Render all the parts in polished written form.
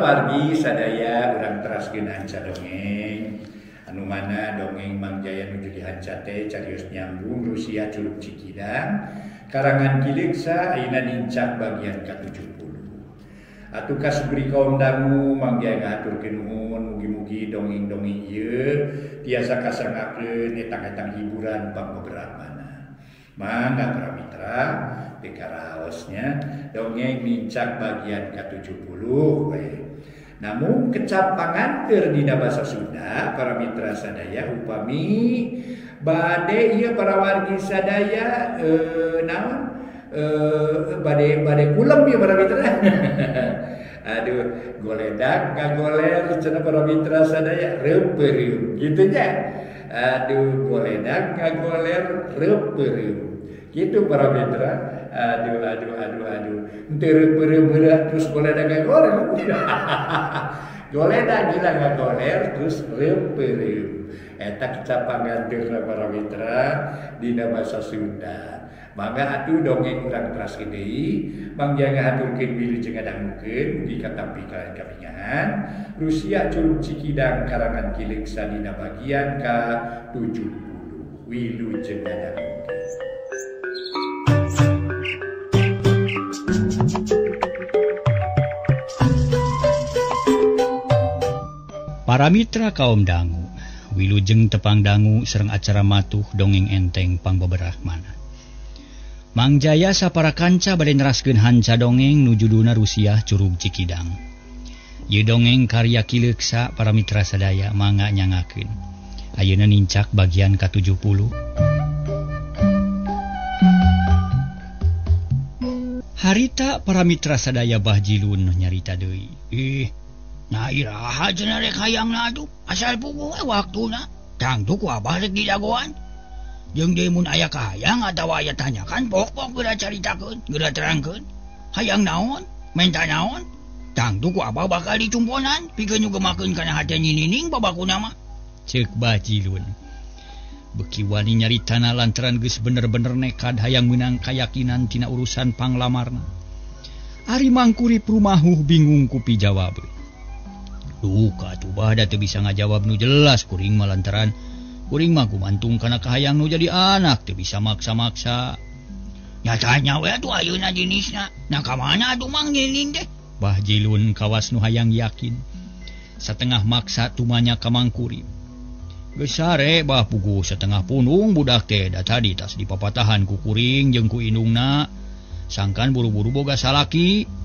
para wargi sadaya urang teraskeun hanca dongeng anu mana dongeng Mang Jaya nuju dihanca teh carios nyambung Rusia Curug Cikidang karangan Ki Leuksa ayeuna nincak bagian ka-70. Atuh kasubri kaum dangu Mang Jaya ngahaturkeun nuhun mugi-mugi dongeng-dongeng ieu tiasa kasangakeun etang-etang hiburan pangbeberapana. Mangga para mitra pikaraosnya dongeng nincak bagian ka-70 we. Namun kecap panganteur dina basa Sunda para mitra sadaya upami bade ieu para wargi sadaya naon bade bade kulem ieu para mitra. Aduh goledak ngagoler cenah para mitra sadaya reupeureup kitu nya. Aduh goledak ngagoler reupeureup kitu para mitra. Aduh aduh aduh aduh henteu reupeureup heula terus goledak ngagoler. Goledak gila ngagoler terus reupeureup. Eta kecap panganteurna para mitra dina basa Sunda. Mangga atuh dongeng urang teraskeun deui, Mang Jaya ngahaturkeun wilujeng ngadangukeun mugi katampi kalian kabingahan. Rusia Curug Cikidang karangan Ki Leuksa dina bagian ka-70. Wilujeng ngadangukeun. Para mitra kaum dangu, wilujeng tepang dangu sareng acara matuh dongeng enteng pangbeberahmana. Mang Jaya sapara kanca bade neraskeun hanca dongeng nu judulna Rusia Curug Cikidang. Ieu dongeng karya Ki Leuksa para mitra sadaya mangga nyangakeun. Ayeuna nincak bagian ka-70. Harita para mitra sadaya Bah Jilun nyarita deui. Ih, nah iraha cenah rek hayangna atuh, asal puguh we waktuna. Tangtu ku abah rek didagoan. Jeung deui mun aya kahayang atawa aya tanyakan pokok geura caritakeun, geura terangkeun. Hayang naon, menta naon, tangtu ku abah bakal dicumponan pikeun nyugemakeun kana hate Nyi Nining babakuna mah. Ceuk Bah Jilun. Beki wani nyaritana lantaran geus bener-bener nekad hayang meunang kayakinan tina urusan panglamarna. Ari Mangkurip rumahuh bingung ku pijawab. Duka atuh bah da teu bisa ngajawab nu jelas kuring mah lantaran kuring mah gumantung kana kahayang nu jadi anak teu bisa maksa-maksa. Nyatanya we atuh ayeuna jenisna. Nah ka mana atuh Mang Nining teh? Bah Jilun kawas nu hayang yakin. Satengah maksa tumanya ka Mangkurip. Geus sare bah puguh setengah punung budak teh da tadi tas dipapatahan ku kuring jeung ku indungna. Sangkan buru-buru boga salaki.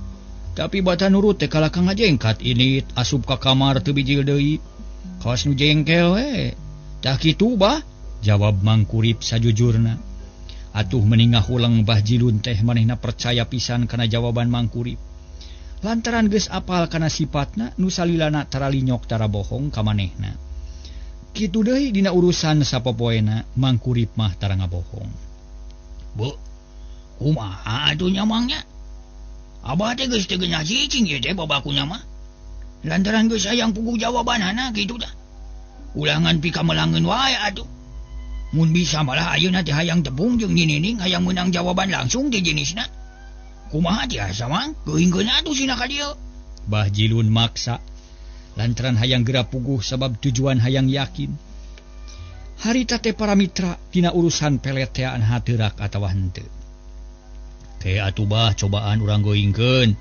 Tapi bata nurut teh kalah ka ngajengkat init asup ka kamar teu bijil deui. Kawas nu jengkel we. Tah kitu bah, jawab Mangkurip sajujurna. Atuh meningah ulang Bah Jilun teh manehna percaya pisan kana jawaban Mangkurip. Lantaran geus apal kana sipatna nu salilana tara linyok tara bohong ka manehna. Kitu deui dina urusan sapopoena Mangkurip mah tara ngabohong. Bu, kumaha atuh nya Mangnya? Abah teh geus teu geunah cicing ieu teh babakuna mah. Lantaran geus hayang puguh jawabanana kitu tah. Ulangan pikamelangeun wae atuh. Mun bisa malah ayeuna teh hayang tepung jeung Nyi Nining hayang meunang jawaban langsung ti jenisna. Kumaha tiasa Mang? Geuingkeun atuh sina ka dieu. Bah Jilun maksa lantaran hayang geura puguh sabab tujuan hayang yakin. Harita teh para mitra dina urusan peletean hateurak atawa henteu. Ke atuh bah cobaan urang geuingkeun.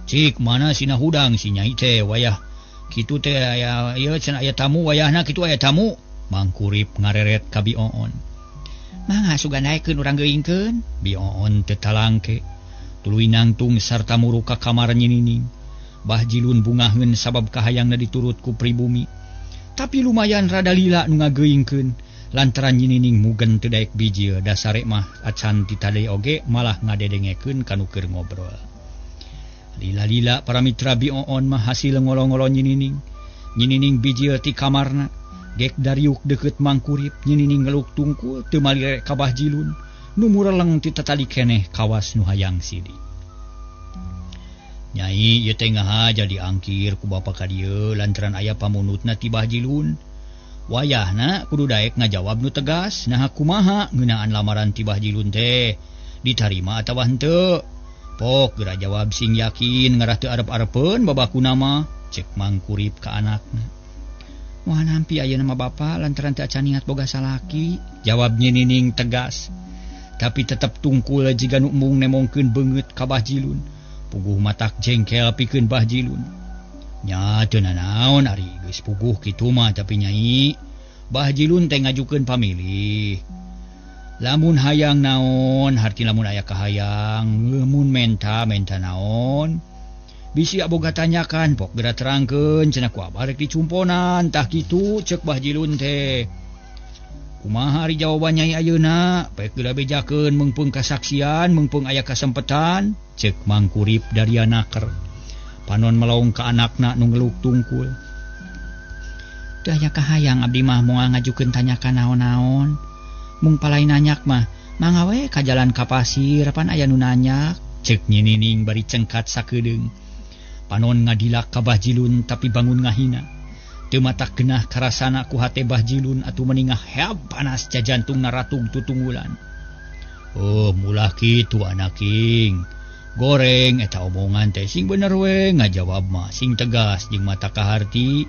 Cik mana sina hudang si nyai teh wayah kitu teh aya ieu cenah aya tamu wayahna kitu aya tamu. Mangkurip ngareret ka Bi Oon. Mangga sugan naekeun urang geuingkeun. Bi Oon teu talangke. Tuluy nangtung sarta muru ka kamar Nyi Nining. Bah Jilun bungaheun sabab kahayangna diturut ku pribumi. Tapi lumayan rada lila nu ngageuingkeun lantaran Nyi Nining mugen teu daek bijil dasare mah acan ti tadi oge malah ngadedengekeun ka nu keur ngobrol. Lila-lila para mitra Bi Oon mah hasil ngolo-ngolo Nyi Nining. Nyi Nining bijil ti kamarna, gek dariuk deukeut Mangkurip. Nyi Nining ngeluk tungkul teu malire ka Bah Jilun nu mureleng ti tatali keneh kawas nu hayang sidi. Nyai ieu teh ngahaja diangkir ku bapa ka dieu lantaran aya pamunutna ti Bah Jilun. Wayahna kudu daek ngajawab nu tegas, naha kumaha ngeunaan lamaran ti Bah Jilun teh ditarima atawa henteu. Pok geura jawab sing yakin ngarah teu arep-arepeun babakuna mah, cek Mangkurip ka anakna. Wah nampi ayeuna mah bapa lantaran teu acan niat boga salaki, jawab Nyi Nining tegas. Tapi tetep tungkul jiga nu embung nemongkeun beungeut ka Bah Jilun. Puguh matak jengkel pikeun Bah Jilun. Nya teu nanaon ari geus puguh kitu mah tapi nyai Bah Jilun teh ngajukeun pamilih. Lamun hayang naon, harti lamun aya kahayang, lamun menta menta naon. Bisi aboga tanyakan, pok geura terangkeun cenah ku abah rek dicumponan, tah kitu ceuk Bah Jilun teh. Kumaha ari jawaban nyai ayeuna? Pek geura bejakeun meungpeung kasaksian, meungpeung aya kasempetan, ceuk Mangkurip daria naker. Panon melong ka anakna nu ngeluk tungkul. Teu aya kahayang abdi mah moal ngajukeun tanyakan naon-naon. Mung palai nanyak mah, mangga we ka jalan ka pasir pan aya nu nanyak, ceuk Nyi Nining bari cengkat sakedeung. Panon ngadilak ka Bah Jilun tapi bangun ngahina. Teu matak genah karasana ku hate Bah Jilun atuh meningah heab panas jajantungna ratug tutunggulan. Oh, mulah kitu anaking. Goreng eta omongan teh sing bener we ngajawab mah sing tegas jeung mata kaharti.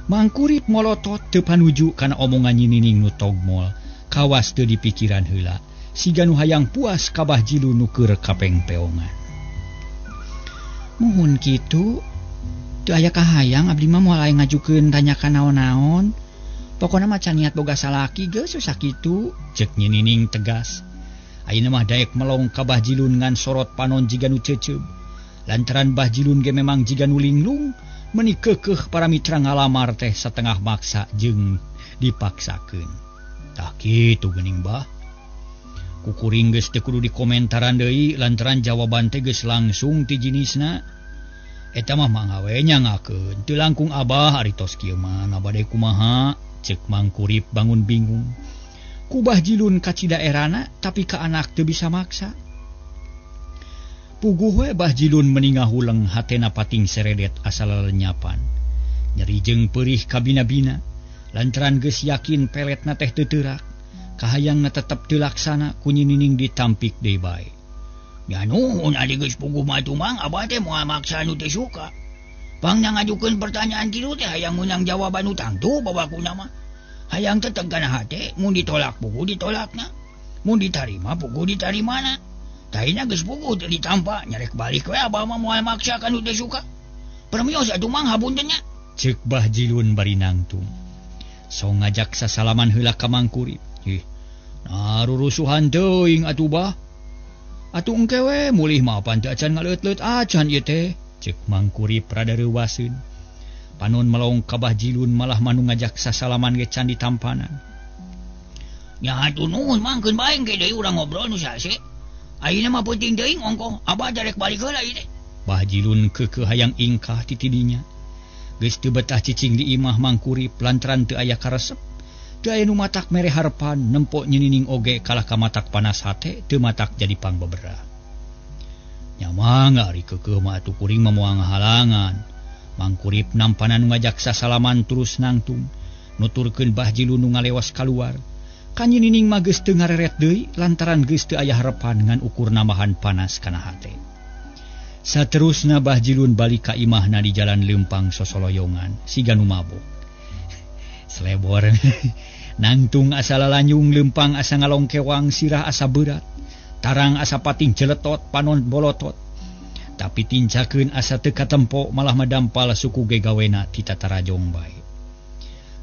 Mangkurip molotot teu panuju kana omongan Nyi Nining nu togmol. Kawas teu dipikiran heula. Siga nu hayang puas ka Bah Jilun nu keur kapengpeongan. Muhun kitu. Teu aya kahayang abdi mah moal aya ngajukeun tanyakan naon-naon. Pokona mah can niat boga salaki geus susah kitu, ceuk Nyi Nining tegas. Ayeuna mah daek melong ka Bah Jilun ngan sorot panon jiga nu ceuceub. Lantaran Bah Jilun ge memang jiga nu linglung, meuni keukeuh para mitra ngalamar teh satengah maksa jeung dipaksakeun. Tah kitu geuning Bah. Kukuring geus teu kudu dikomentaran deui lantaran jawaban teh geus langsung ti jinisna. Eta mah mangga we nyangakeun, teu langkung abah ari tos kieu mah ngabade kumaha, ceuk Mangkurip bangun bingung. Ku Bah Jilun kacida erana tapi ka anak teu bisa maksa. Puguh we Bah Jilun meningah huleng hatena pating seredet asal lelenyapan. Nyeri jeung peurih kabina-bina lantaran geus yakin peletna teh teu teurak, kahayangna tetep teu laksana ku Nyi Nining ditampik deui bae. Ya nuhun ari geus puguh mah atuh mang abah teh moal maksa nu teu suka. Pangna ngajukeun pertanyaan kitu teh hayang meunang jawaban nu tangtu babakuna mah. Hayang teteg kana hate mun ditolak puguh ditolakna, mun ditarima puguh ditarimana. Tahina geus puguh teu ditampa nyarek balik we abah mah moal maksa ka nu teu suka. Permios atuh mang hapunten nya, ceuk Bah Jilun bari nangtung. So ngajak sasalaman heula ka Mangkurip. Ih, nah rurusuhan teuing atuh Bah. Atuh engke we mulih mah pan teu acan ngaleut-leut acan ieu teh, ceuk Mangkurip rada reuwaseun. Panon melong ka Bah Jilun malah manu ngajak sasalaman ge can ditampanan. Nya atuh nuhun mang keun bae engke deui urang ngobrol nu sase. Ayeuna mah penting teuing ongkoh, abah darek balik heula ieu teh. Bah Jilun keukeuh hayang ingkah ti tidinya. Geus teu betah cicing di imah Mangkurip lantaran teu aya karesep. Teu aya nu matak mere harepan nempo Nyi Nining oge kalah ka matak panas hate teu matak jadi pangbeberah. Nya mangga ari keukeuh mah atuh kuring mah moal ngahalangan. Mangkurip nampanan ngajak sasalaman terus nangtung nuturkeun Bah Jilun nu ngalewas kaluar. Ka Nyi Nining mah geus teu ngareret deui lantaran geus teu aya harepan ngan ukur nambahan panas kana hate. Saterusna Bah Jilun balik ka imahna di jalan leumpang sosoloyongan siga nu mabok. Selebor nangtung asa lalanyung leumpang asa ngalongkewang sirah asa berat tarang asa pating jeletot panon bolotot. Tapi tincakeun asa teu katempo malah madampal suku ge gawena ti tatarajong bae.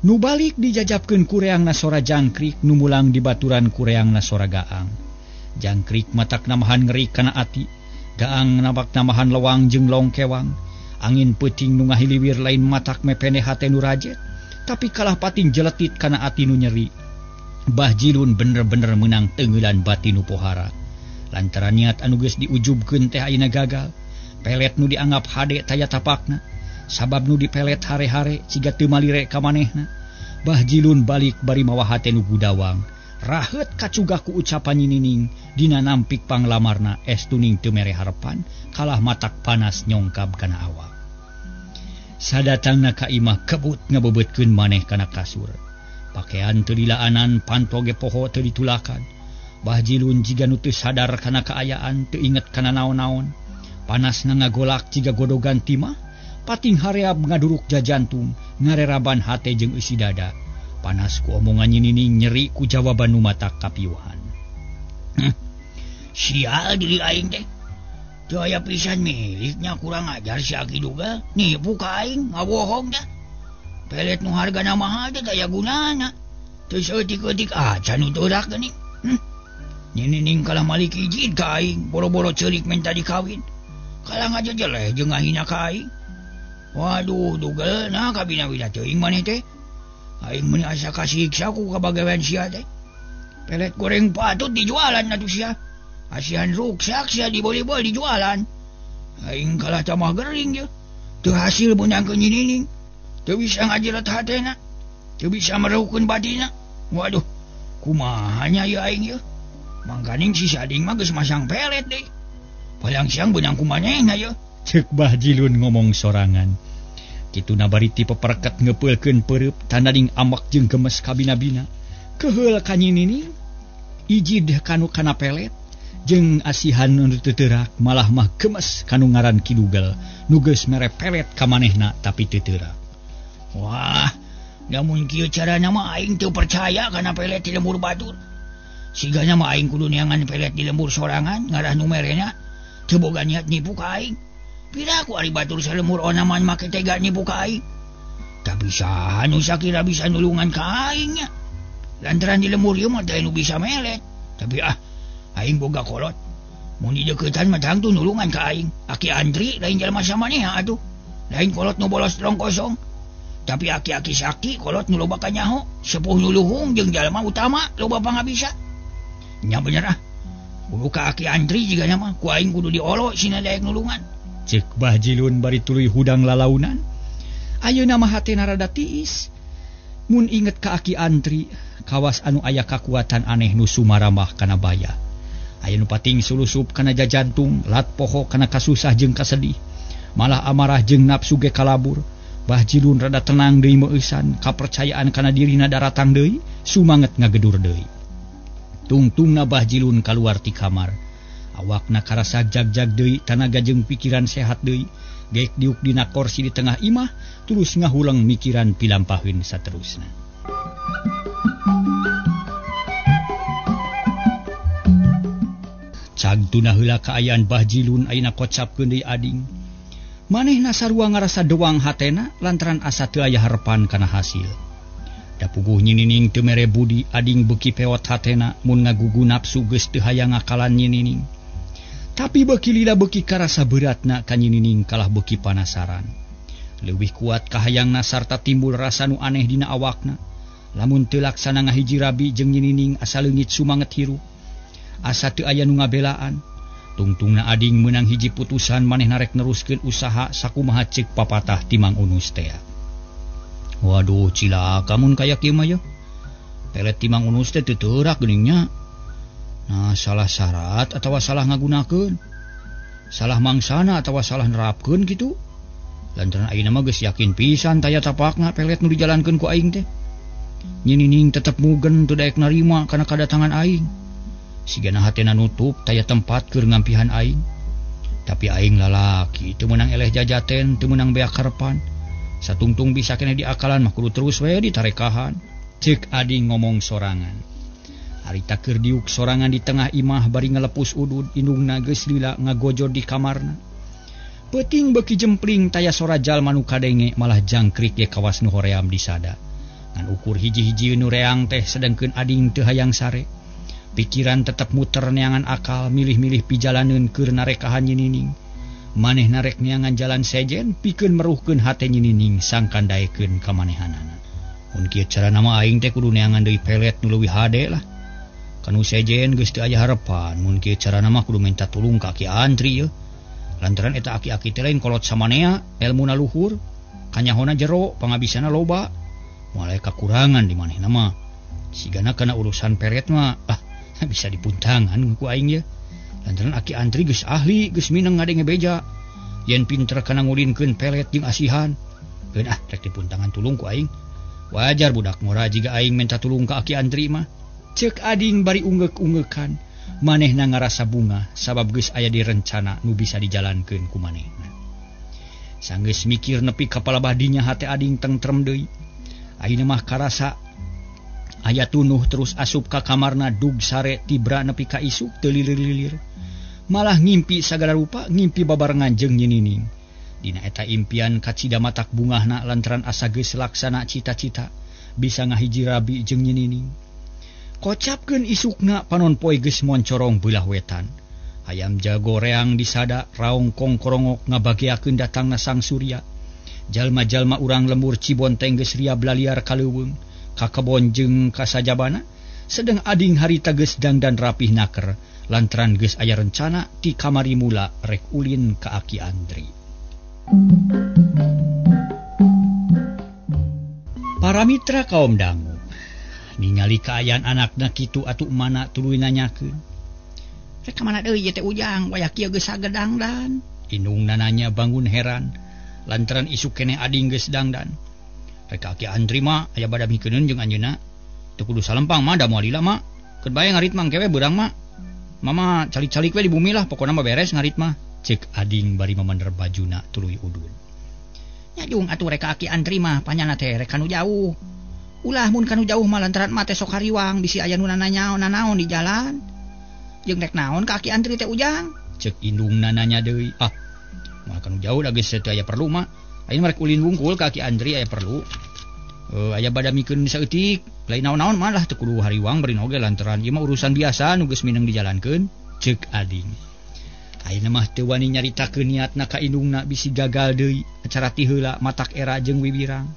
Nu balik dijajapkeun kureangna sora jangkrik nu mulang dibaturan kureangna sora gaang. Jangkrik matak namahan ngeri kana ati, gaang napak namahan lewang jeung longkewang. Angin peuting nu ngahiliwir lain matak mepene hate nu rajet, tapi kalah pating jeletit kana ati nu nyeri. Bah Jilun bener-bener meunang teungeulan batin nu pohara. Lantaran niat anu geus diujubkeun teh ayeuna gagal. Pelet nu dianggap hade taya tapakna, sabab nu dipelet hare-hare siga teu malire ka manehna. Bah Jilun balik bari mawa hate nu gudawang. Raheut kacugah ku ucapan Nyi Nining dina nampik panglamarna estuning teu mere harepan kalah matak panas nyongkab kana awak. Sadatangna ka imah kebut ngabebeutkeun maneh kana kasur. Pakean teu dilaanan, panto ge poho teu ditulakan. Bah Jilun jiga nu teu sadar kana kaayaan teu inget kana naon-naon. Panasna ngagolak jiga godogan timah, pating hareab ngaduruk jajantung, ngareraban hate jeung eusi dada. Panas ku omongan Nyi Nining nyeri ku jawaban nu matak kapiuhan. Sial diri aing teh. Teu aya pisan miliknya kurang ajar si Aki Dugal. Nipu ka aing ngabohong teh. Pelet nu hargana mahal teh daya gunana. Teu saeutik-eutik acan nu teurak geuning. Nyi Nining kalah malik ijid ka aing, boro-boro ceurik minta dikawin. Kalah ngajejeleh jeung ngahina ka aing. Waduh, Dugal nah kabina-bina teuing maneh teh. Aing meuni asa kasiksa ku kabagawean sia teh. Pelet goreng patut dijualan atuh sia. Asihan ruksak sia diboli-boli dijualan. Aing kalah tamah gering je. Teu hasil meunangkeun Nyi Nining. Teu bisa ngajilat hatena. Teu bisa mereukeun batina. Waduh, kumaha nya ieu aing ieu? Mangkaning si Sading mah geus masang pelet deui. Palang siang beunang ku manehna ieu. Ceuk Bah Jilun ngomong sorangan. Kituna bari ti peperket ngepeulkeun peureub tanding ambek jeung gemes kabina-bina. Keheul ka Nyi Nining, ijid kanu kana pelet jeung asihan nu teu teurak malah mah gemes kanu ngaran Ki Dugal nu geus mere pelet ka manehna tapi teu teurak. Wah, lamun kieu carana mah aing teu percaya kana pelet di lembur batur. Sigana mah aing kudu neangan pelet di lembur sorangan ngarah nu merena teu boga niat nipu ka aing. Piraku ari batur salemur onaman make tega nipu ka aing. Tapi saha nu sakira bisa nulungan ka aing nya. Lantaran di lembur ieu mah teh nu bisa melet. Tapi aing boga kolot. Mun dideuketan mah tangtu nulungan ka aing. Aki Andri lain jalma samaneha atuh. Lain kolot nu bolos long kosong. Tapi aki-aki sakti kolot nu loba kanyaho, sepuh nu luhung jeung jalma utama loba pangabisa. Nya bener ah. Kudu ka Aki Andri jigana mah ku aing kudu diolo sina daek nulungan. Ceuk Bah Jilun bari tuluy hudang lalaunan. Ayeuna mah hatena rada tiis. Mun inget ka Aki Andri, kawas anu aya kakuatan aneh nu sumaramah kana baya. Aya nu pating sulusup kana jajantung, lat poho kana kasusah jeung kasedih. Malah amarah jeung nafsu ge kalabur. Bah Jilun rada tenang deui meueusan, kapercayaan kana dirina daratang deui, sumanget ngagedur deui. Tungtungna Bah Jilun kaluar ti kamar. Awakna karasa jag-jag deui, tanaga jeung pikiran sehat deui. Geek diuk dina korsi di tengah imah, terus ngahulang mikiran pilampaheun saterusna. Cag tuna heula kaayaan Bah Jilun ayeuna kocapkeun deui ading. Manehna sarua ngarasa dewang hatena lantaran asa teu aya harepan kana hasil. Da puguh Nyi Nining teu mere budi, ading beuki pewot hatena mun ngagugu nafsu geus teu hayang ngakalan Nyi Nining. Tapi beuki lila beuki karasa beratna ka Nyi Nining kalah beuki panasaran. Leuwih kuat kahayangna sarta timbul rasa nu aneh dina awakna. Lamun teu laksana ngahiji rabi jeung Nyi Nining asa leungit sumanget hirup. Asa teu aya nu ngabelaan. Tungtungna ading meunang hiji putusan manehna rek neruskeun usaha sakumaha ceuk papatah ti Mang Unus tea. Waduh, cilaka mun kaya kieu mah ye. Pelet ti Mang Unus teh teu teurak geuning nya. Nah, salah syarat atawa salah ngagunakeun. Salah mangsana atawa salah nerapkeun kitu. Lantaran ayeuna mah geus yakin pisan taya tapakna pelet nu dijalankeun ku aing teh. Nyi Nining tetep mugen teu daek narima kana kadatangan aing. Sigana hatena nutup taya tempat keur ngampihan aing. Tapi aing lalaki teu meunang eleh jajaten, teu meunang beak karepan. Satungtung bisa keneh diakalan mah kudu terus we ditarekahan. Ceuk ading ngomong sorangan. Harita keur diuk sorangan di tengah imah bari ngalepus udud, indungna geus lila ngagojod di kamarna. Peuting beuki jempling taya sora jalma nu kadenge malah jangkrik ge kawas nu hoream disada. Ngan ukur hiji-hiji nu reang teh sedengkeun ading teu hayang sare. Pikiran tetep muter neangan akal, milih-milih pijalaneun keur narekahan Nyi Nining. Maneh narek neangan jalan sejen pikeun meruhkeun hate Nyi Nining sangkan daekeun ka manehanana. Mun kieu carana mah aing teh kudu neangan deui pelet nu leuwih hade lah. Kanu sejen geus teu aya harepan, mun kieu carana mah kudu minta tulung ka Aki Andri yeuh. Lantaran eta aki-aki teh lain kolot samanea, elmuna luhur, kanyahona jero, pangabisana loba. Moal aya kakurangan di manehna mah. Sigana kana urusan pelet mah bisa dipuntangan ku aing ye. Lantaran Aki Andri geus ahli, geus mineng ngadenge beja. Yen pinter kana ngulinkeun pelet jeung asihan. Keun rek dipuntangan tulung ku aing. Wajar budak ngora jiga aing minta tulung ka Aki Andri mah. Cek ading bari ungeuk-ungeukan manehna ngarasa bunga sabab geus aya di rencana nu bisa dijalankeun ku manehna. Sanggeus mikir nepi ka palabah dinya hate ading tentrem deui. Ayeuna mah karasa aya tunuh terus asup ka kamarna dug sare tibra nepi ka isuk teu lilir-lilir. Malah ngimpi sagala rupa, ngimpi babarengan jeung Nyi Nining. Dina eta impian kacida matak bungahna lantaran asa geus laksana cita-cita bisa ngahiji rabi jeung Nyi Nining. Kocapkeun isukna panon poe geus moncorong beulah wetan. Hayam jago reang disada raong kongkorongok ngabageakeun datangna sang surya. Jalma-jalma urang lembur Cibonteng geus riab laliar ka leuweung, ka kebon jeung ka sajabana, sedeng ading harita geus dangdan rapih naker lantaran geus aya rencana ti kamari mula rek ulin ka Aki Andri. Para mitra kaum dangu ningali kaayaan anakna kitu atuh mana tuluy nanyakeun. Rek ka mana deui ieu teh Ujang, wayah kieu geus sagedangdan. Indungna nanya bangun heran lantaran isuk keneh ading geus dangdan. Rek ka Aki Andri mah aya bada mikeuneun jeung anjeunna. Teu kudu salempang mah da moal lila mah. Keun bae ngarit mah engke we beurang mah. Mama calik-calik we di bumi lah pokona mah beres ngarit mah. Cek ading bari mamaner bajuna tuluy udun. Nya jung atuh rek ka Aki Andri mah panyana teh rek kanu jauh. Ulah mun kanu jauh mah lantaran mah teh sok hariwang bisi aya nu nananya nanaon di jalan. Jeung rek naon ka Aki Andri teh Ujang? Cek indungna nanya deui. Ah, mah kanu jauh da geus teu aya perlu mah. Ayeuna rek ulin wungkul ka Aki Andri aya perlu. Aya bada mikeun saeutik, lain naon-naon mah lah teu kudu hariwang beureun oge lantaran ieu mah urusan biasa nu geus mineng dijalankeun. Cek ading. Ayeuna mah teu wani nyaritakeun niatna ka indungna bisi gagal deui acara ti heula matak era jeung wiwirang.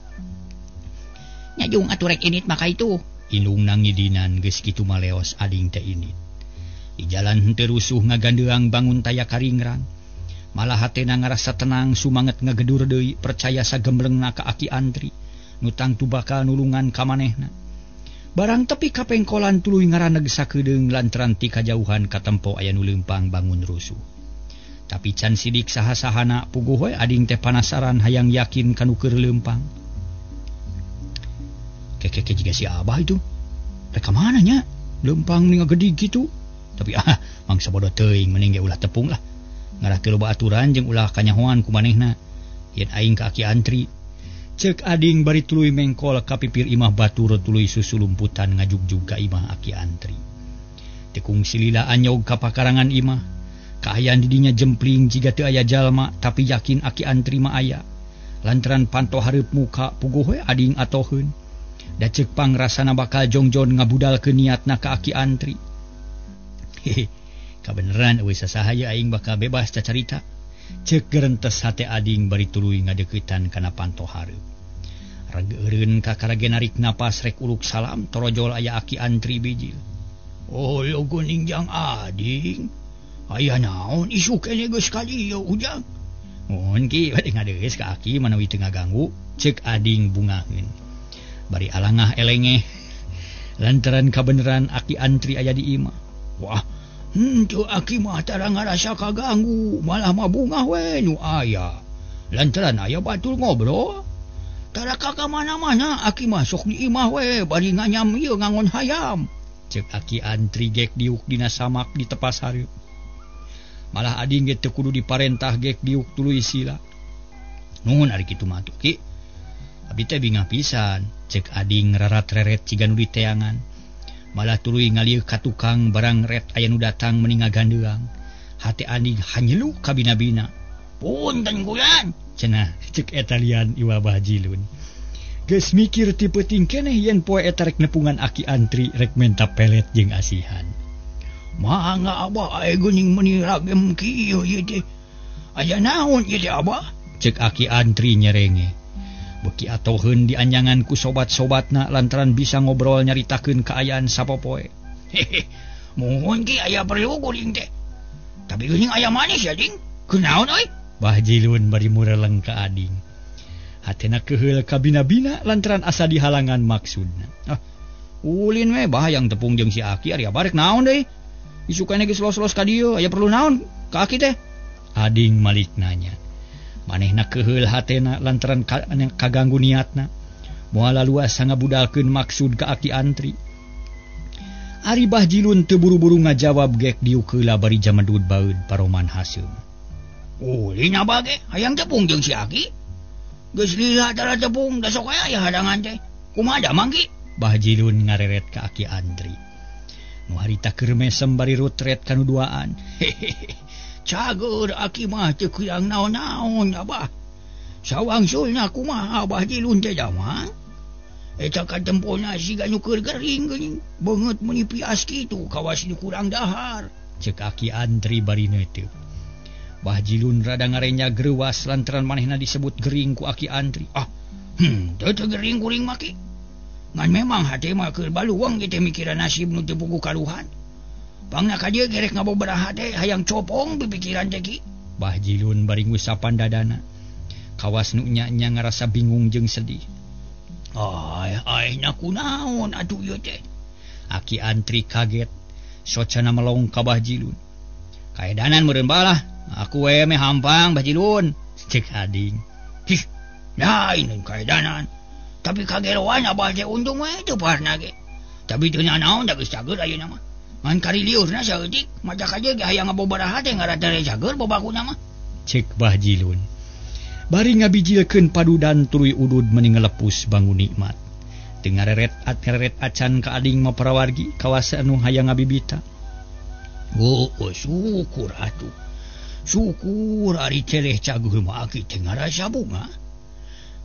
Nya jung atuh rek init maka itu. Indungna ngidinan geus kitu maleos ading teh init. Di jalan henteu rusuh ngagandeang bangun taya karingrang. Malah hatena ngarasa tenang sumanget ngagedur deui percaya sagemblengna ka Aki Andri. Nu tangtu bakal nulungan ka manehna. Barang tepi ka pengkolan tuluy ngaraneg sakedeung lantaran ti kajauhan katempo aya nu leumpang bangun rusuh. Tapi can sidik saha-sahana puguh we ading teh panasaran hayang yakin kanu keur leumpang. Kekeke jiga si Abah itu. Rek ka mana nya? Leumpang ni ngagedig kitu. Tapi ah, mangsa bodoh teuing mending ge ulah tepung lah. Ngarah teu loba aturan jeung ulah kanyahoan ku manehna. Yen aing ka Aki Andri. Cek ading bari tuluy mengkol ka pipir imah batur tuluy susulumputan ngajugjug ka imah Aki Andri. Tekung silila anyog ka pakarangan imah. Kaayaan didinya jempling jiga teu aya jalma tapi yakin Aki Andri mah aya. Lantaran panto hareup muka puguh we ading atoheun. Da ceuk pangrasana bakal jongjon ngabudalkeun niatna ka Aki Andri. Hehe, kabeneran eueuh sasaha ye aing bakal bebas cacarita. Cek gerentes hate ading bari tuluy ngadeuketan kana panto hareup. Regeureun kakarage narik napas rek uluk salam torojol aya Aki Andri bijil. Oh, geuning jang ading. Aya naon isuk keneh geus ka dieu Ujang. Mohon ki bade ngadeus ka Aki manawi teu ngaganggu. Cek ading bungaheun. Bari alangah elengeh lantaran kabeneran Aki Andri aya di imah. Wah, henteu Aki mah tara ngarasa kaganggu, malah mah bungah we nu aya. Lantaran aya batur ngobrol. Tara ka mana-mana Aki mah sok di imah we bari nganyam ieu ngangon hayam. Cek Aki Andri gek diuk dina samak di tepas hareup. Malah ading ge teu kudu diparentah gek diuk tuluy sila. Nuhun ari kitu mah atuh Ki. Abi teh bingah pisan. Cek ading rarat-reret ciga nu diteangan. Malah tuluy ngalieu ka tukang barang ret aya nu datang meni ngagandeang. Hate ading hanyelu ka bina-bina. Punten guyan cenah cek eta lian iwa bajilun. Geus mikir ti peuting keneh yen poe eta rek nepungan Aki Andri rek menta pelet jeung asihan. Mangga Abah aya geuning meuni ragem kieu ieu teh. Aya naon ieu teh Abah? Cek Aki Andri nyerenge. Beki atoheun dianyangan ku sobat-sobatna lantaran bisa ngobrol nyaritakeun kaayaan sapopoe. Hehe, mohon ki aya perlu guling teh. Tapi geuning aya manis ya ding. Kunaon euy? Bah Jilun bari mureleng ka ading. Hatena keheul ka bina-bina lantaran asa dihalangan maksudna. Ah, ulin we bah yang tepung jeung si Aki ari barek naon deui? Isukane geus los-los ka dieu, aya perlu naon ka Aki teh? Ading malik nanya. Manehna keheul hatena lantaran kaganggu niatna. Moal luasa ngabudalkeun maksud ka Aki Andri. Ari Bah Jilun teu buru-buru ngajawab gek diukeula bari jamedud baeud paroman haseum. Ulin abah ge hayang tepung jeung si Aki. Geus lila tara tepung da sok aya hadangan teh. Kumaha damang ki? Bah Jilun ngareret ka Aki Andri. Nu harita keur mesem bari rutret kanu duaan. Hehehe. Cager Aki mah teu kurang naon-naon abah. Sawangsulna kumaha Abah Jilun teh damang? Eta katempona siga nu keur gering geuning, beungeut meuni pias kitu kawas nu kurang dahar. Ceuk Aki Andri bari neuteup. Bah Jilun rada ngarenya greuwas lantaran manehna disebut gering ku Aki Andri. Ah, teu gering kuring mah ki. Ngan memang hate mah keur baluang ge teh mikiran nasib nu teu puguh kaluhan. Pangna ka dieu gerek ngabobaraha teh hayang copong pipikiran teh ki. Bah Jilun bari ngusapan dadana. Kawas nu nya-nya ngarasa bingung jeung sedih. Ay, ay, na kunaon atuh ieu teh. Aki Andri kaget, socana melong ka Bah Jilun. Kaedanan meureun balah, aku we meh hampang Bah Jilun, cek ading. Hih, lain kaedanan. Tapi kageroan abah teh untung we teu parna ge. Tapi teu nanaon da geus cager ayeuna mah. Ngan kari liurna saeutik, maca ka dieu ge hayang ngabobaraha teh ngaratare cager bobakuna mah. Cek Bah Jilun. Bari ngabijilkeun padudan tuluy udud meni ngelepus bangun nikmat. Teu ngareret acan ka ading mah parawargi kawasa anu hayang ngabibita. Oh, syukur atuh. Syukur ari celeh caguh mah aki teh ngarasa bunga.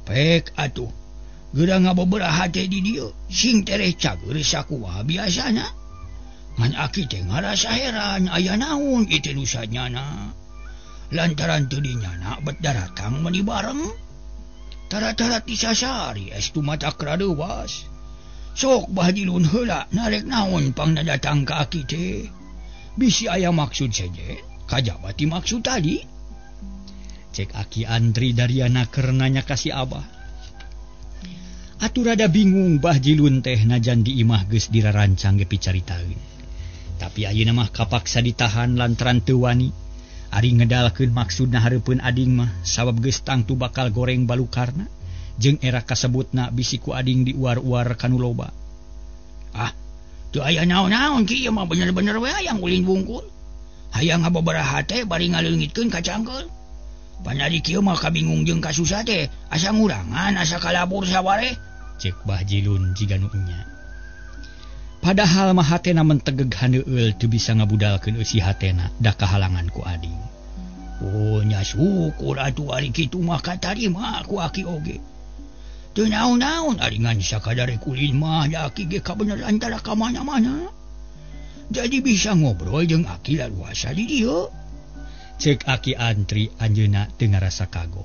Pek atuh. Geura ngaboberaha teh di dieu, sing tereh cager sakumaha biasana. Ngan aki teh ngarasa heran aya naon ieu teh nu sanyana. Lantaran teu dinyana bet daratang meuni bareng. Tara-tara tisasari es tumatak radeuwas. Sok Bah Jilun heula narek naon pangna datang ka aki teh. Bisi aya maksud seje, kajaba ti maksud tadi. Cek Aki Andri dariana keur nanya ka si Abah. Atuh rada bingung Bah Jilun teh najan di imah geus dirarancang ge picaritaeun. Tapi ayeuna mah kapaksa ditahan lantaran teu wani. Ari ngedalkeun maksudna hareupeun ading mah sabab geus tangtu bakal goreng balukarna jeung era kasebutna bisi ku ading diuar-uar kanu loba. Ah, teu aya naon-naon ki ieu mah bener-bener we hayang ulin bungkul. Hayang ngababaraha teh bari ngaleungitkeun ka cangkeul. Panari kieu mah kabingung jeung kasusah teh asa ngurangan asa kalabur sawareh. Cek Bah Jilun jiga nu nya. Padahal mah hatena mentegeg haneueul teu bisa ngabudalkeun eusi hatena da kahalangan ku ading. Oh nya syukur atuh ari kitu mah katarima ku aki oge. Teu naon-naon ari ngan sakadar kulin mah da aki ge kabeneran tara ka mana-mana. Jadi bisa ngobrol jeung aki laluasa di dieu. Cek Aki Andri anjeunna teu ngarasa kagok.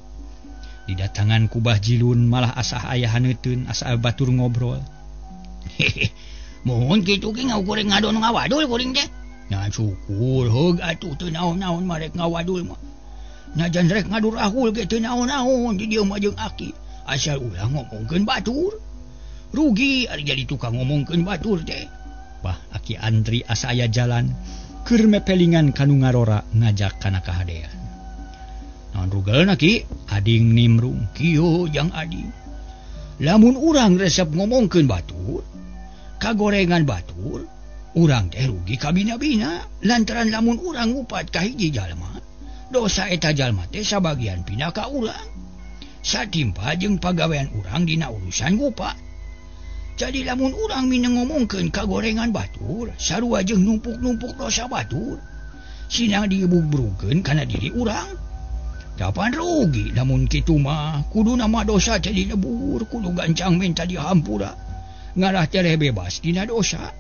Didatangan ku Bah Jilun malah asa aya haneuteun asa batur ngobrol. Hehe. Mohon kitu ge ngaukur ngadon ngawadul kuring teh. Nya syukur heug atuh teu naon-naon mah rek ngawadul mah. Najan rek ngadurahul ge teu naon-naon di dieu mah jeung aki. Asal ulah ngomongkeun batur. Rugi ari jadi tukang ngomongkeun batur teh. Bah Aki Andri asa aya jalan keur mepelingan kanu ngarora ngajak kana kahadean. Naon rugelna ki? Ading nimrung. Kieu jang ading. Lamun urang resep ngomongkeun batur, kagorengan batur, urang teh rugi kabina-bina lantaran lamun urang ngupat ka hiji jalma, dosa eta jalma teh sabagian pindah ka urang. Satimpa jeung pagawean urang dina urusan ngupat. Jadi lamun urang mineng ngomongkeun kagorengan batur, sarua jeung numpuk-numpuk dosa batur. Sinang dibubrugkeun kana diri urang. Kapan rugi lamun kitu mah, kudu nama dosa teh dilebur, kudu gancang minta dihampura. Ngarah tereh bebas dina dosa.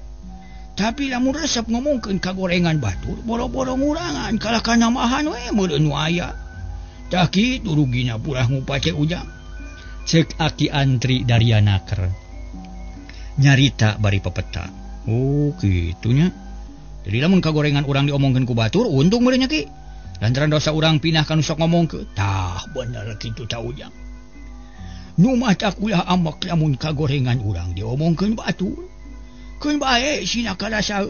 Tapi lamun resep ngomongkeun kagorengan batur, boro-boro ngurangan kalah kana mahan we meureun nu aya. Tah kitu rugina purah ngupat teh ujang. Cek Aki Andri dariana ker. Nyarita bari pepeta. Oh kitunya. Jadi lamun kagorengan urang diomongkeun ku batur, untung meureun nya ki. Lantaran dosa urang pindah ka nu sok ngomongkeun. Tah bener kitu ta ujang. Nu mah takulah amak lamun kagorengan urang diomongkeun batur. Keun bae sina karasa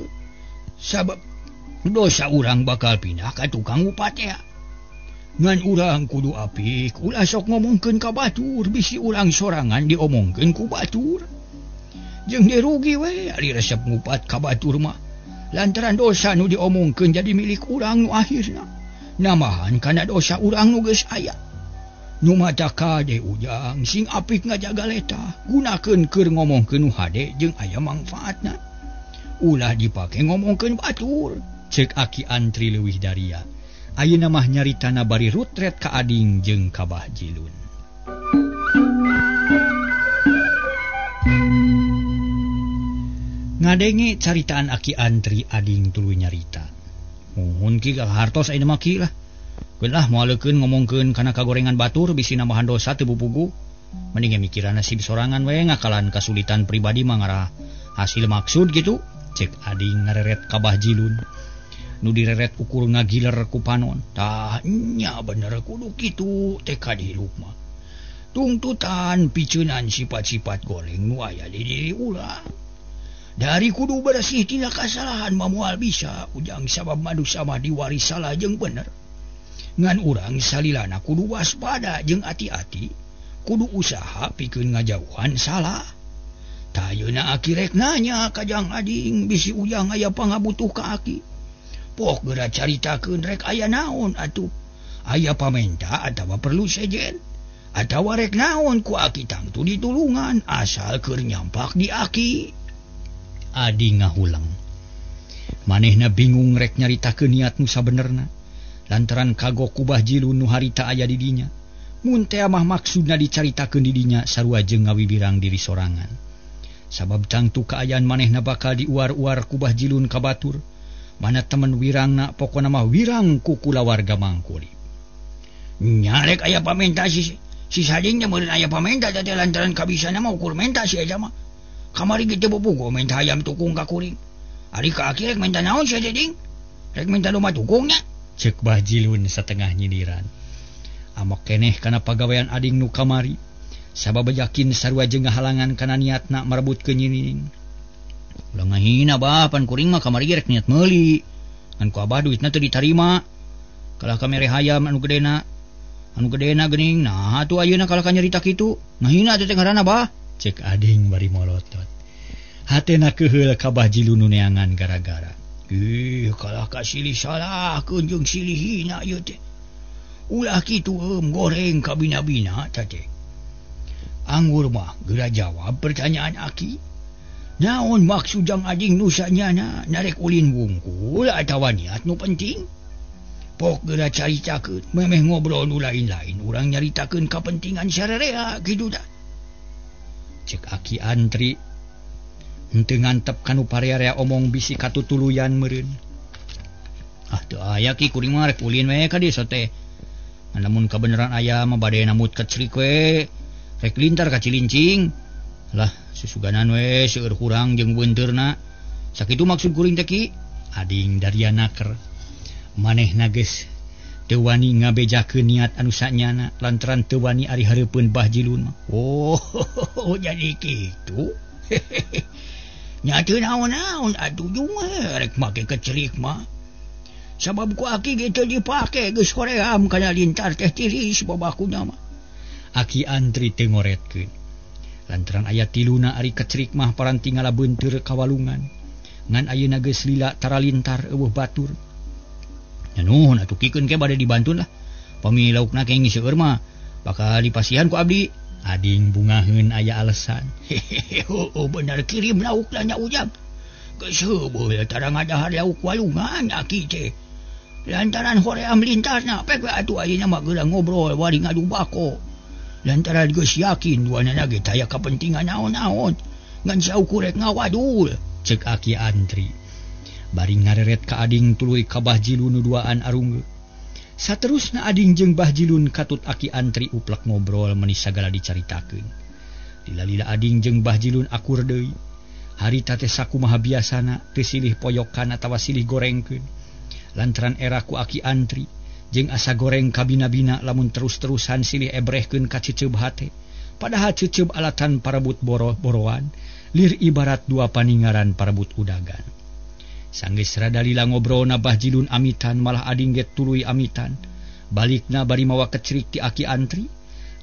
sabab dosa urang bakal pindah ka tukang ngupat teh. Ngan urang kudu apik, ulah sok ngomongkeun ka batur, bisi urang sorangan diomongkeun ku batur. Jeung dirugi we ari resep ngupat ka batur mah. Lantaran dosa nu diomongkeun jadi milik urang nu akhirna. Namahan kana dosa urang nu geus aya. Nu mata kade ujang sing apik ngajaga leta, gunakeun keur ngomongkeun nu hade jeung aya mangfaatna. Ulah dipake ngomongkeun batur. Cek Aki Antri leuwih daria. Ayeuna mah nyaritana bari rutret ka Ading jeung ka Bah Jilun. Ngadenge caritaan Aki Antri Ading tuluy nyarita. Muhun ki ka hartos ayeuna mah ki lah. Keun lah moaleukeun ngomongkeun kana kagorengan batur bisi nambahan dosa teu pupugu. Mending mikiran nasib sorangan we ngakalan kasulitan pribadi mah ngarah hasil maksud gitu. Cek Ading ngareret ka Bah Jilun. Nu direret ukur ngagiler ku panon. Tah nya bener kudu kitu teh ka dihirup mah. Tungtutan piceunan sifat-sifat goreng nu aya di diri urang. Dari kudu bersih tina kasalahan mah moal bisa ujang sabab manusia mah diwaris salah jeung bener. Ngan urang salilana kudu waspada jeung ati-ati, kudu usaha pikeun ngajauhan salah. Tayeuna aki rek nanya ka Jang Ading bisi ujang aya pangabutuh ka aki. Pok geura caritakeun rek aya naon atuh. Aya pamenta atawa perlu sejen. Atawa rek naon ku aki tangtu ditulungan asal keur nyampak di aki. Ading ngahulang. Manehna bingung rek nyaritakeun niat nu sabenerna. Lantaran kagok ku Bah Jilun nu harita aya di dinya. Mun teh mah maksudna dicaritakeun di dinya sarua jeung ngawiwirang diri sorangan. Sabab tangtu kaayaan manehna bakal diuar-uar ku Bah Jilun ka batur. Mana temen wirangna pokona mah wirang ku kulawarga Mangkuli. Nya rek aya pamenta si sadingnya meureun aya pamenta teh lantaran kabisana mah ukur menta si eta mah. Kamari ge teu bobogo menta hayam tukung ka kuring. Ari ka aki rek menta naon sia teh ding? Rek menta domba tukung nya? Cek Bah Jilun satengah nyindiran. Amok keneh kana pagawean Ading nu kamari. Sabab yakin sarua jeung ngahalangan kana niatna merebut keunyining. Ulah ngahina bah pan kuring mah kamari rek niat meuli. Ngan ku abah duitna teu ditarima. Kalah ka mere hayam anu gedena. Anu gedena geuning. Nah atuh ayeuna kalah ka nyarita kitu. Ngahina teh ngaranna bah. Cek Ading bari molotot. Hatena keuheul ka Bah Jilun nu neangan gara-gara. Ih, kalah ka silih salahkeun jeung silih hina ieu teh. Ulah kitu goreng ka bina-bina tah teh. Anggur mah geura jawab pertanyaan aki. Naon maksud Jang Ading nu sanyana narek ulin wungkul atawa niat nu penting? Pok geura caritakeun memeh ngobrol nu lain-lain urang nyaritakeun kapentingan sarerea kitu tah. Cek Aki Antri henteu ngantep kanu parea-rea omong bisi katutuluyan meureun. Ah teu aya ki kuring mah rek ulin we ka desa teh. Lamun kabeneran aya mah bade namut kecrik we. Rek lintar ka Cilincing. Lah susuganan we seueur kurang jeung beunteurna. Sakitu maksud kuring teh ki. Ading daria naker. Manehna geus teu wani ngabejakeun niat anu sanyana lantaran teu wani ari hareupeun Bah Jilun. Oh, jadi kitu. Nya teu naon-naon atuh jeung rek make kecerik mah. Sabab ku aki ge teu dipake geus hoream kana lintar teh tiris babakuna mah. Aki Antri teu ngoretkeun. Lantaran aya tiluna ari kecerik mah paranti ngalabeunteur ka walungan. Ngan ayeuna geus lila tara lintar eueuh batur. Nya nuhun atuh kikeun ke bade dibantun lah. Pami laukna kenging seueur mah bakal dipasihan ku abdi. Ading bungaheun aya alasan. Hehehe, oh, bener kirim lauk lah nya ujang. Geus heubeul tara ngadahar lauk walungan aki teh. Lantaran hoream lintarna pek we atuh ayeuna mah geura ngobrol wari ngadu bako. Lantaran geus yakin duanana ge taya kapentingan naon-naon. Ngan saukur rek ngawadul. Cek Aki Antri. Bari ngareret ka Ading tuluy ka Bah Jilun nu duaan arungge. Saterusna Ading jeung Bah Jilun katut Aki Antri uplek ngobrol meuni sagala dicaritakeun. Lila-lila Ading jeung Bah Jilun akur deui. Harita teh sakumaha biasana teu silih poyokan atawa silih gorengkeun. Lantaran era ku Aki Antri jeung asa goreng kabina-bina lamun terus-terusan silih ebrehkeun ka ceceub hate. Padahal ceceub alatan parebut boro-boroan, lir ibarat dua paningaran parebut udagan. Sanggeus rada lila ngobrolna Bah Jilun amitan malah Ading ge tuluy amitan. Balikna bari mawa kecerik ti Aki Antri.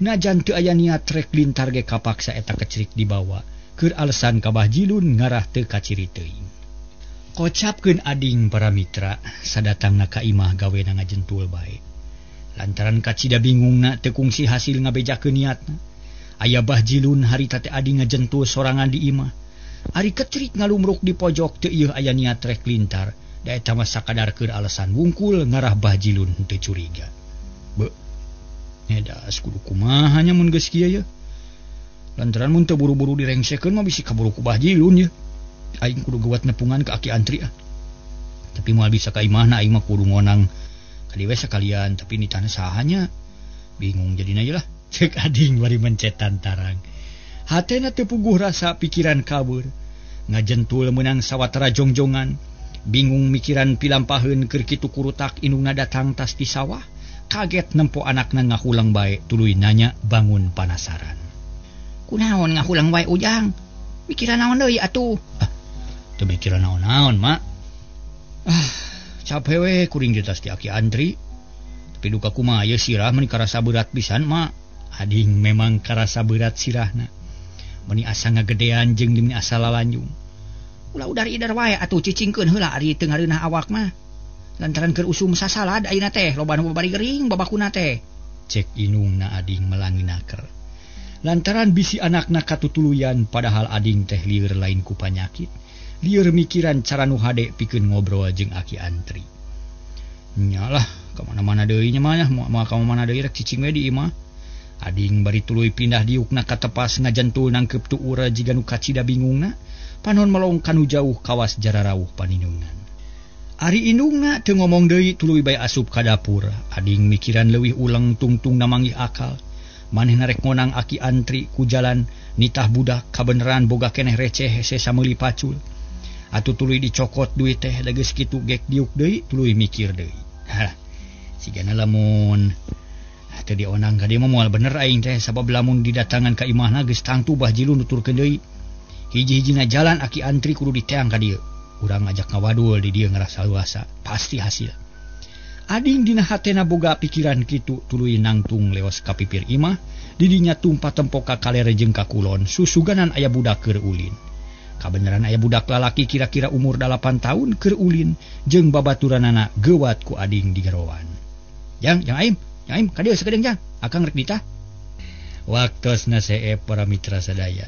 Najan teu aya niat rek lintar ge kapaksa eta kecerik dibawa. keur alasan ka Bah Jilun ngarah teu kaciri teuing. Kocapkeun ading para mitra sadatangna ka imah gawena ngajentul bae. Lantaran kacida bingungna teu kungsi hasil ngabejakeun niatna. Aya Bah Jilun harita teh ading ngajentul sorangan di imah. Ari ketrik ngalumruk di pojok teu ieu aya niat rek lintar. Da eta mah sakadar keur alasan wungkul ngarah Bah Jilun teu curiga. Beuh. Edas kudu kumaha nya mun geus kieu ye. Lantaran mun teu buru-buru direngsekeun mah bisi kaburu ku Bah Jilun ye. Aing kudu geuwat nepungan ka Aki Antri ah. Tapi moal bisa ka imahna aing mah kudu ngonang ka dieu we sakalian, tapi nitahna saha nya. Bingung jadina ye lah. Cek ading bari mencet tantarang. Hatena teu puguh rasa pikiran kabur. Ngajentul meunang sawatara jongjongan. Bingung mikiran pilampaheun keur kitu kurutak indungna datang tas di sawah. Kaget nempo anakna ngahulang bae tuluy nanya bangun panasaran. Kunaon ngahulang bae Ujang? Mikiran naon deui atuh? Ah, teu mikiran naon-naon, Mak. Ah, capek we kuring jeung tas ti Aki Antri. Tapi duka kumaha ye sirah meuni karasa berat pisan, Mak. Ading memang karasa berat sirahna. Meuni asa ngagedean jeung meuni asa lalanjung. Ulah udar-idar wae atuh cicingkeun heula ari teu ngareunah awak mah. Lantaran keur usum sasalad ayeuna teh loba nu babari gering babakuna teh. Cek inungna ading melanginaker. Lantaran bisi anakna katutuluyan padahal ading teh lieur lain ku panyakit. Lieur mikiran cara nu hade pikeun ngobrol jeung Aki Antri. Nyalah ka mana-mana deui nya mah moal ka mana deui rek cicing we di imah. Ading bari tuluy pindah diukna ka tepas ngajentul nangkep tuur jiga nu kacida bingungna. Panon melong kanu jauh kawas jararauh paninungan. Ari indungna teu ngomong deui tuluy bae asup ka dapur. Ading mikiran leuwih uleng tungtungna manggih akal. Manehna rek ngonang Aki Antri ku jalan nitah budak kabeneran boga keneh receh hese sameuli pacul. Atuh tuluy dicokot duit teh da geus kitu gek diuk deui tuluy mikir deui. Hah, sigana lamun teu dionang ka dieu mah moal bener aing teh sabab lamun didatangan ka imahna geus tangtu Bah Jilun nuturkeun deui. Hiji-hijina jalan Aki Antri kudu diteang ka dieu. Urang ngajak ngawadul di dieu ngarasa luasa, pasti hasil. Ading dina hatena boga pikiran kitu tuluy nangtung leos ka pipir imah, didinya tumpah tempo ka kaler jeung ka kulon, susuganan aya budak keur ulin. Kabeneran aya budak lalaki kira-kira umur 8 tahun keur ulin jeung babaturanana geuwat ku ading digerowan. Jang, jang aim, jang aim, ka dieu sakedeung jang, akang rek ditah. Waktosna seep para mitra sadaya.